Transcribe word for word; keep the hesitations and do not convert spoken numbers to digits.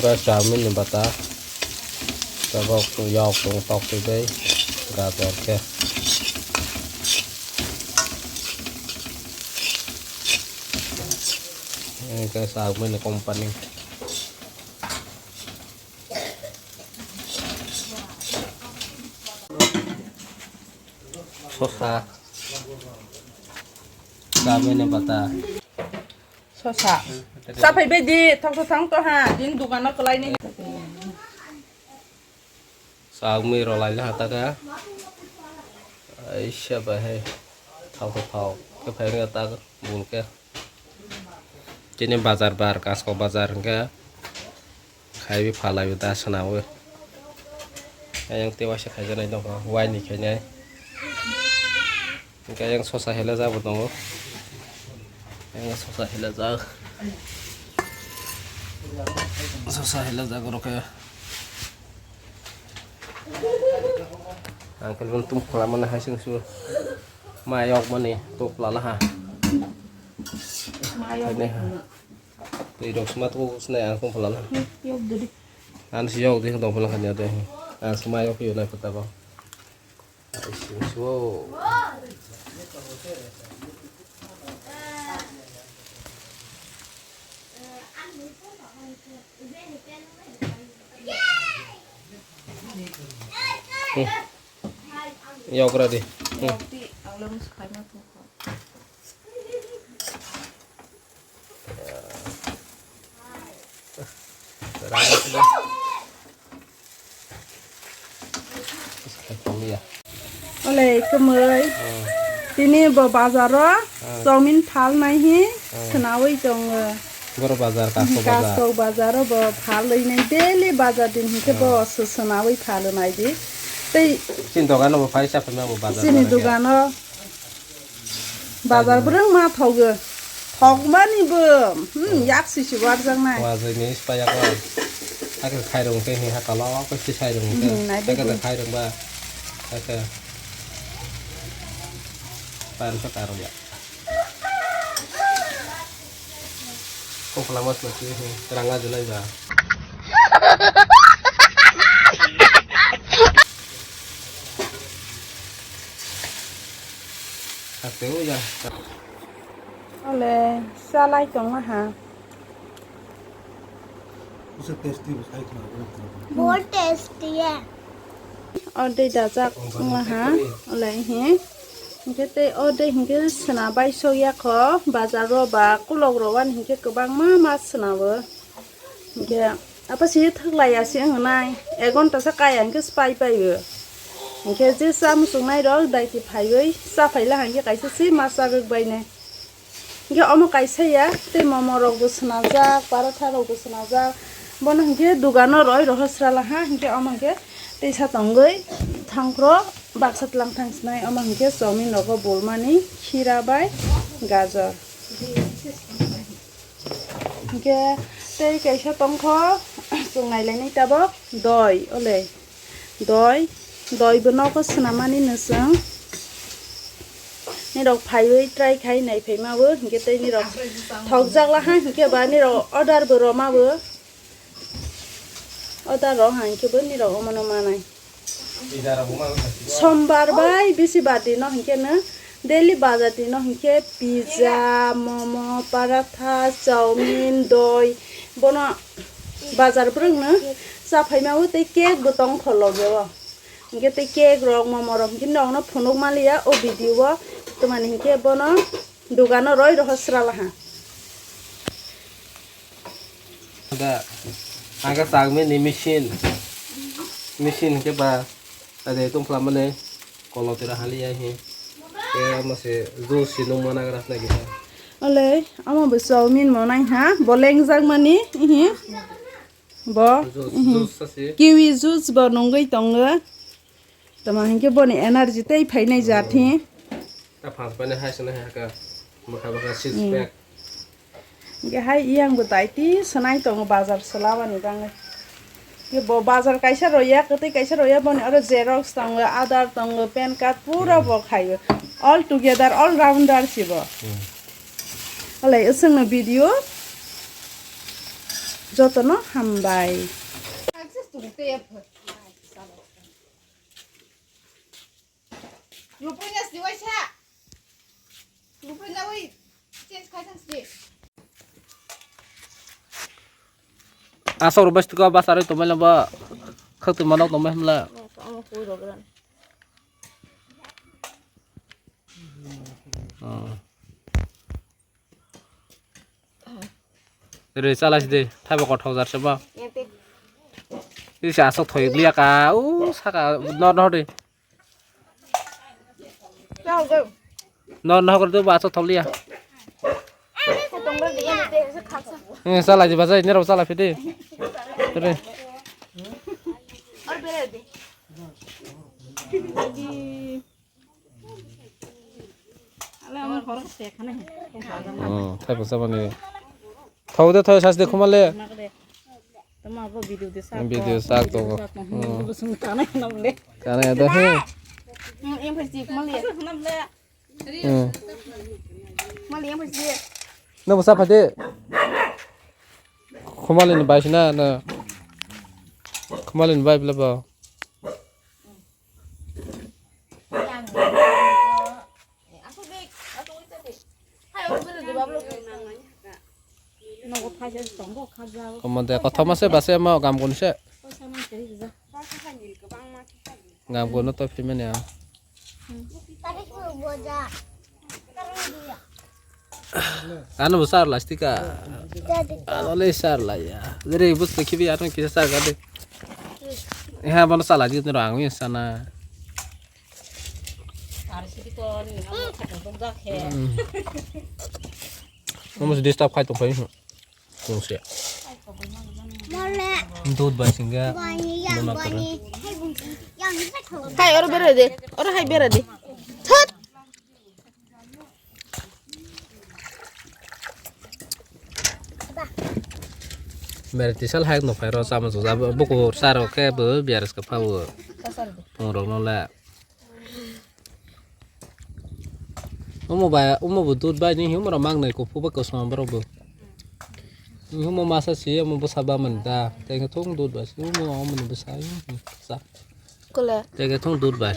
Ba chowmin ni bata. Tabok yok tong tok twi bai. Gator khe. Ini khe chowmin ni company. Sosa. Chowmin ni bata. Sosa. Chaphai bai di, thok thok thang to ha, din dukan o kwlai ni. Chowmin rw lai le ha ta khe. Aisa bai hai. Thok thok thok. Khe phai wngya ta bul khe. Chini bazar bar, Kaskau bazar hwnkhe khaiwi phalaiwi da swnawi. Ayang tei waisa khaijaknai nokho, waini khainai. Hwnkhe ayang sosa helajak bo tongo. Ayang sosa helajak. Sosa helajak oro khe. Ang khe tum khlaimani hai sing su. Mai yok mani tuk lala ha. Mai yok. Twi rok sma tu snai ang kum phalana. Yok duri. Ang si yok di dong phalang khanya de. Ang sma yok yo nai pata ko. Ai si so. Hmm. Yok ra di. Hmm. Yok di, ang lo mus khai ma tu ko. Ole kwmwi. Hmm. Tini bo bazaro Hmm. chowmin phalnai hi Hmm. swnawi tongo. Boro bazar, Kaskau bazar. Kaskau bazaro bo phalwi nai daily bazar din hinkhe bo Hmm. swnawi phalnai di. Tei Chini dogano bo phai cha phai ma bo bazar chini bazar khe. Dogano Bazar bwrwng ma thogo. Thokmani bo. Hmm, yak sisi warjaknai. Wajwini spaya ko. Hakhe khairung khe hi hakalo ko si khairung khe. Hmm, nai Hakhe bego. Khairung ba. Hakhe. Pan sa karung ya. Kokla mas mas ni hi ranga julai ba. Hakhe o ya. Ole, salai tongma ha. Busa tasty, busa ikhna, ikhna. Bahut tasty hai. Ordek dajak wngma ha. Ole, he. Hinkhe tei ordek hinkhe sena bai sok ya kho. Bazar ro ba kulok ro wan hinkhe kwbangma mas sena bo. Hinkhe apa si thwk lai ya si wng nai, ek ghonta sa kaya hinkhe se pai pai o. Hinkhe je cha muchung nai rok daiti phaiwi cha phai la hinkhe kaisa se ma chagwk bai nai. Hinkhe omo kaisa ya tei momo rok bo swnajak, paratha rok bo swnajak. Bono hinkhe dogano roi rohor sra la ha hinkhe omo hinkhe teisa tongwi thangphro baksa tlang thang sinai omo hinkhe chowmin rogo bulmani khira bai gajor. Hinkhe tei kaisa tongkho, chwng nailainai tabok doi, ole doi, doi bo nogo swnamani no chwng. Nirok phaiwi try khai nai phaima bo, hinkhe tei nirok thokjak laha, hinkhe ba nirok order bo rwma bo. Order rw ha, hinkhe bo nirok omono manai. Sombar bai bisibar dino hinkhe no daily bazar dino hinkhe pizza, momo, paratha, chowmin, doi bono bazar bwrwng no cha phaima o tei cake bo tong kho loge o. Hinkhe tei cake rok, momo rok hinkhe nokno phunuk manliya o video o, twmani hinkhe bono dogano roi rohor sra laha. Da, aga chowmin ni machine. Machine ke ba, ade tung pla mane, kolo tira hali ya hi. Ke ama se juice si nung mana gras na kita. Ole, ama bo chowmin mo nai ha, bo lengjak mani, ihi. Bo, Juice, ihi. Juice sa si. Kiwi juice bo nungwi tongo. Tamo hinkhe boni energy tei phainai jat hi. Ta phas bani hai sene hai ka. Bwkha bwkha six Hmm. pack. Hinkhe hai yang bo daiti swnai tongo bazar swlabani bagwi. Hinkhe bo bazar kaisa roya, kwtwi kaisa roya, boni oro xerox tongo, Aadhaar tongo, pan card pura Hmm. bo khaio. All together, all rounder si bo. Hmm. Alai, aswkno video. Jotono hambai. Lupin ya siwai sa. Lupin ya wai. Change khai sang si. Asok rubes tuka bas aroi tomai lamba. Khak tu manok tomai hamla. Amo koi rogan. Oh. Re chalai de, thaibo kothok jar se ba. Isi asok thoi liya ka, u saka nor nor de. Nor nor kor de ba asok thok liya. Eh, chalai de ba jai, nero chalai phidi. Re. Hmm, thaibo sabani. Thau de thau sas de khumale. Tama bo video de sa. Video sak to. Hmm. Kana ya da he. Hmm, em pasti khumale. Hmm. Khumale em pasti. Na bo sa phade. Khumale ni bai sina na. Khumale ni bai bla ba. Komo de kothoma se base mo gam gun se. Gam gun to phi mene. Ano bo sar lastika. Ano le sar la ya. Dere bus te khibi ano kisa sar gade. Ha bono sala di no rangi sana. Momo disturb khai tong khai. Kungse. Dud bai singga. Hai oro bera de. Oro hai bera de. Thot. Mere tisal hai no phai ro sama so buku saro ke bo biaras ka phawo. Ong rok no le. Omo bai, omo bo dud bai ni humor mang nai ko phuba ko sama borok bo. Ni humor masa si omo bwsa ba man da. Tei thung dud bai si omo omo ni bwsa. Sa. Kole. Tei thung dud bai.